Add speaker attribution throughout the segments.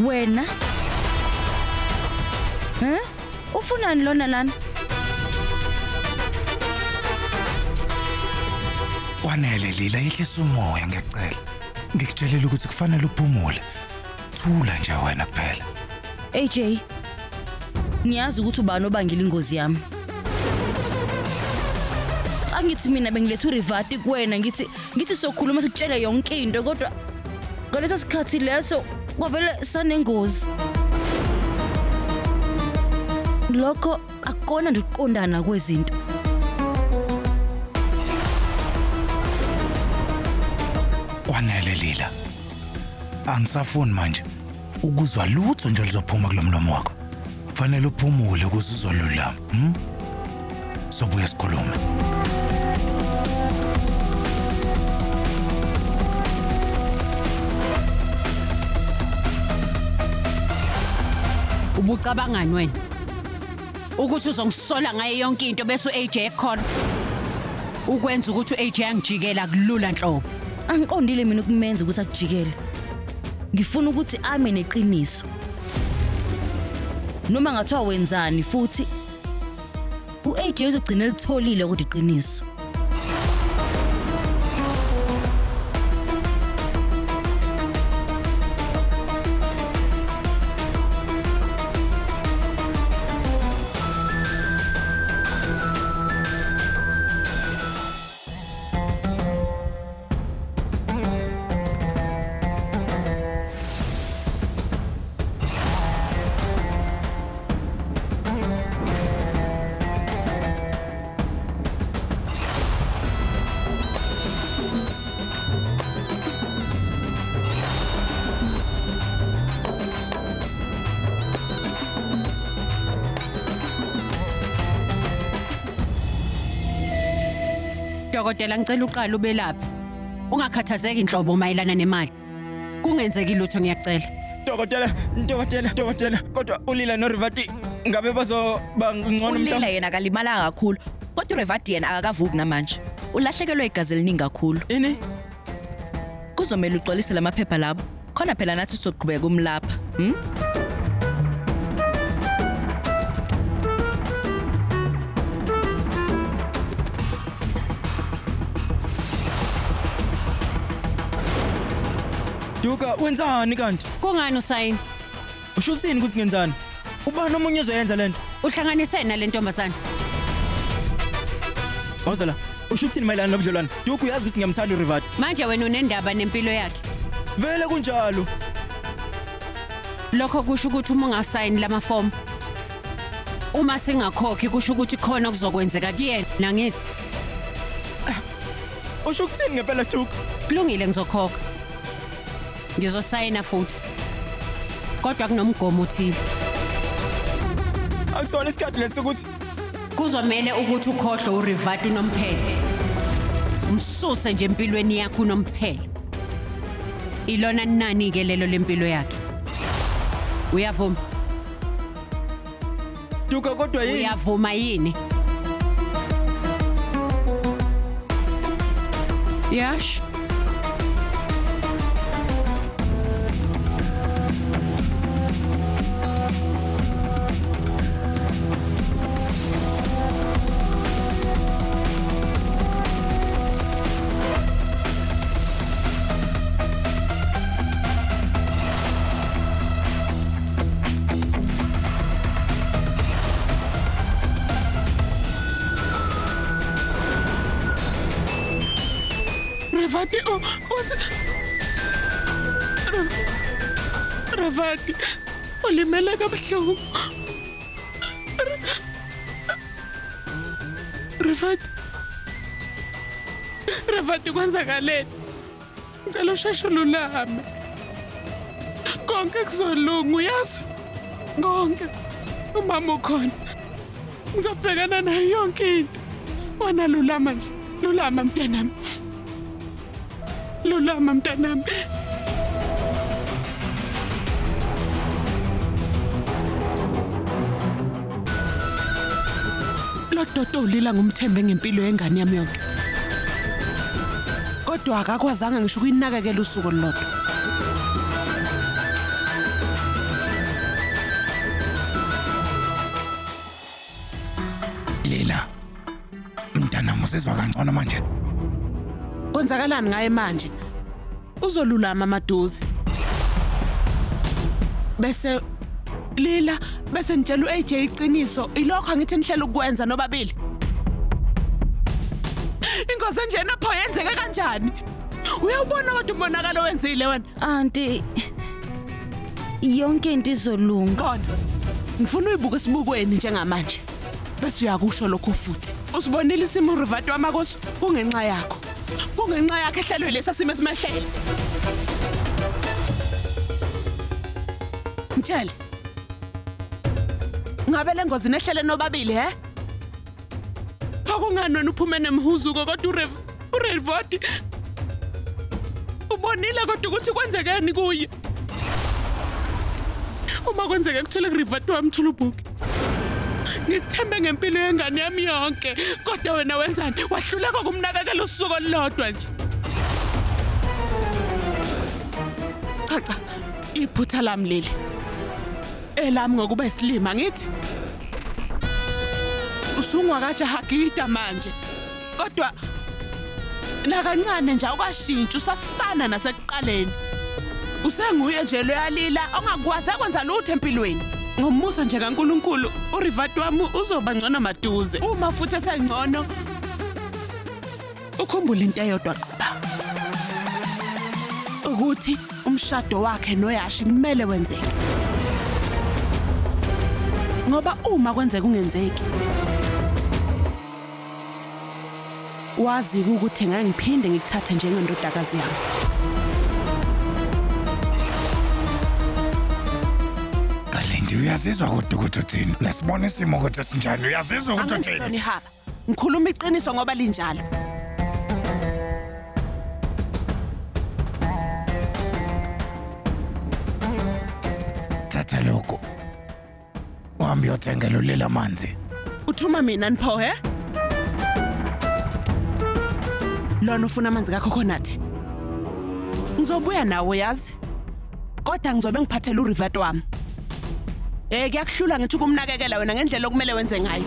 Speaker 1: Wena? Huh? Ufunani lona lana?
Speaker 2: Kwanele Lila, yehlisa umoya ngiyacela. Ngikutshelile ukuthi kufanele uphumule. Thula nje wena kuphela.
Speaker 1: AJ. Ngiyazi ukuthi ubani obangela ingozi yami. Angithi mina bengiletha uRivati kuwena ngithi sokhuluma sikutshele yonke into kodwa ngaleso sikhathi leso kwavele sanengozi. Lokho akukona nje ukuqondana kwezinto.
Speaker 2: Kwanele Lila. Angisafuni manje ukuzwa lutho nje lizophuma kulomlomo wakho. Fanele uphumule ukuze uzolulama, Sobuya sikhulume.
Speaker 3: Ubucabangani wena? Ukuthi uzongisola ngaye yonke into bese uAJ ekhona. Ukwenza ukuthi uAJ angijikela kulula nhlobo.
Speaker 1: Angiqondile mina ukumenza ukuthi akujikele. Ngifuna ukuthi ame neqiniso. Noma ngathiwa wenzani futhi uAJ uzogcina elitholile kodwa iqiniso.
Speaker 3: Dokotela, ngicela uqale ubelaphe. Ungakhathazeki inhlobo mayelana nemali. Kungenzeki lutho ngiyacela.
Speaker 4: Dokotela, dokotela, dokotela, kodwa uLila noRivati ngabe bazoba ngcono
Speaker 5: uLila
Speaker 4: mhlawumbe?
Speaker 5: yena akalimalanga kakhulu, kodwa uRevati yena akakavuki namanje. Ulahlekelwe igazi eliningi kakhulu.
Speaker 4: Ini?
Speaker 5: Kuzomela ugcwalise lamaphepha labo. Khona phela nathi sizoqhubeka umlapha.
Speaker 4: Duka, wenzani kanti?
Speaker 3: Kungani usayini?
Speaker 4: Usho ukuthini ukuthi ngenzani? Ubani omunye ozoyenza lento?
Speaker 3: Uhlanganise nale ntombazana.
Speaker 4: Wawuza la. Usho ukuthini mayelana nobudlelwane? Duka, uyazi ukuthi ngiyamthanda uRivati.
Speaker 3: Manje wena unendaba nempilo yakhe.
Speaker 4: Vele kunjalo.
Speaker 3: Lokho kusho ukuthi uma ungasayini lamafomu uma singakhokhi kusho ukuthi khona kuzokwenzeka kuyena ngithi.
Speaker 4: Usho ukuthini ngempela Duka?
Speaker 3: Kulungile ngizokhokha. Ngizosayina futhi. Kodwa kunomgomo othile.
Speaker 4: Akusona isikhathi lesi ukuthi
Speaker 3: Kuzomela ukuthi ukhohlwe uRivati unomphela. Umsuse nje empilweni yakho unomphela. Ilona nani ke lelo lempilo yakhe. Uyavuma?
Speaker 4: Duka kodwa yini?
Speaker 3: Uyavuma yini? Yash.
Speaker 6: Revati, oh, what's Revati, ulimele kabuhlungu. Revati, Revati, kwenzakaleni? Ngicela usheshe ululame. Konke kuzolunga, uyazi? Konke. Umama ukhona. Ngizobhekana nayo yonke into. Wena lulama nje. Lulama mntanami. Lulama mntanami. Lo dodo ulila ngumthembe ngempilo yengane yami yonke. Kodwa akakwazanga ngisho ukuyinakekela usuku olulodwa.
Speaker 2: Uzizwa kangcono manje?
Speaker 6: Kwenzakalani ngaye manje? Uzolulama maduze. Bese Lila bese ngitshela uAJ iqiniso, ilokho angithi nihlela ukwenza nobabili. Ingozi enjena pho yenzeke kanjani? Uyawubona kodwa umonakalo wenzile wena.
Speaker 1: Anti yonke into izolunga.
Speaker 6: Khona. Ngifuna uyibuke esibukweni njengamanje. Bese uyakusho lokho futhi. Usibonile isimo uRivati wamakosi kungenxa yakho. Kungenxa yakhe ehlelwe lesa simo esimehlele. Mtshele. Ngabe le ngozi nehlele nobabili he? Akungani wena uphume nemhuzuko kodwa uRevoti ubonile kodwa ukuthi kwenzekeni kuye. Uma kwenzeke kuthole kuRivati wami Thulubhuki. Ngikuthembe ngempilo yengane yami yonke, kodwa wena wenzani? Wahluleka kumnakekela usuku olulodwa nje. Cha cha, iphutha lami leli. Elami ngokuba isilima ngithi. Usungwakaja hagida manje. Kodwa nakancane nje awukashintshi, usafana nasekuqaleni. Usenguye nje loyalila ongakwazi akwenza lutho empilweni. Ngomusa nje kaNkuluNkulu, uRivati wami uzoba ngcono maduze. Uma futhi esengcono, ukhumbule into eyodwa qaba. Ukuthi umshado wakhe noYashi kumele wenzeke. Ngoba uma kwenzeka ungenzeki, wazi ukuthi ngeke ngiphinde ngikuthathe njengendodakazi yami.
Speaker 2: Kalindi, uyazizwa kodwa ukuthi uthini? Uyasibona isimo ukuthi sinjani? Uyazizwa ukuthi uthini?
Speaker 6: Angifuni haba. Ngikhuluma iqiniso ngoba linjalo.
Speaker 2: Thatha lokho. Uhambe uyothengela uLila amanzi.
Speaker 6: Uthuma mina nipho he? Lona ufuna amanzi kakhokhonathi. Ngizobuya nawe yazi. Kodwa ngizobe ngiphathela uRivati wami. Kuyakuhlula ngithi ukumnakekela wena ngendlela okumele wenze ngayo.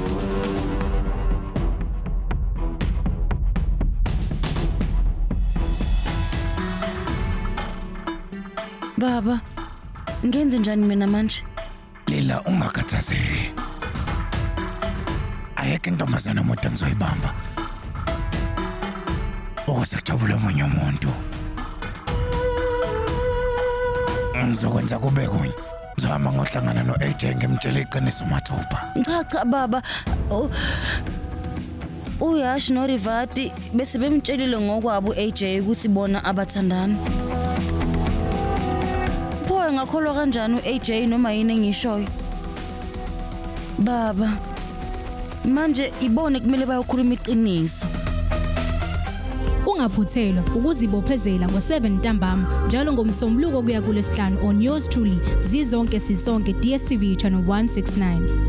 Speaker 1: Baba, ngenze njani mina manje?
Speaker 2: Lila, ungakhathazeki. Ayekho intombazane umuntu engizoyibamba ukuze kujabule omunye umuntu. Ngizokwenza kube kunye. Ngizohamba ngohlangana no-AJ ngimtshele iqiniso mathupha.
Speaker 1: Cha cha baba, uYash noRivati bese bemtshelile ngokwabo u-AJ ukuthi bona abathandani. Pho ngakholwa kanjani u-AJ noma yini engishoyo? Baba, manje ibone kumele bayokhuluma iqiniso.
Speaker 7: Ungaphuthelwa ukuzibophezela ngo-7 ntambama njalo ngomsombuluko kuya kulesihlanu on yours truly Zizonke Sisonke DStv channel 169.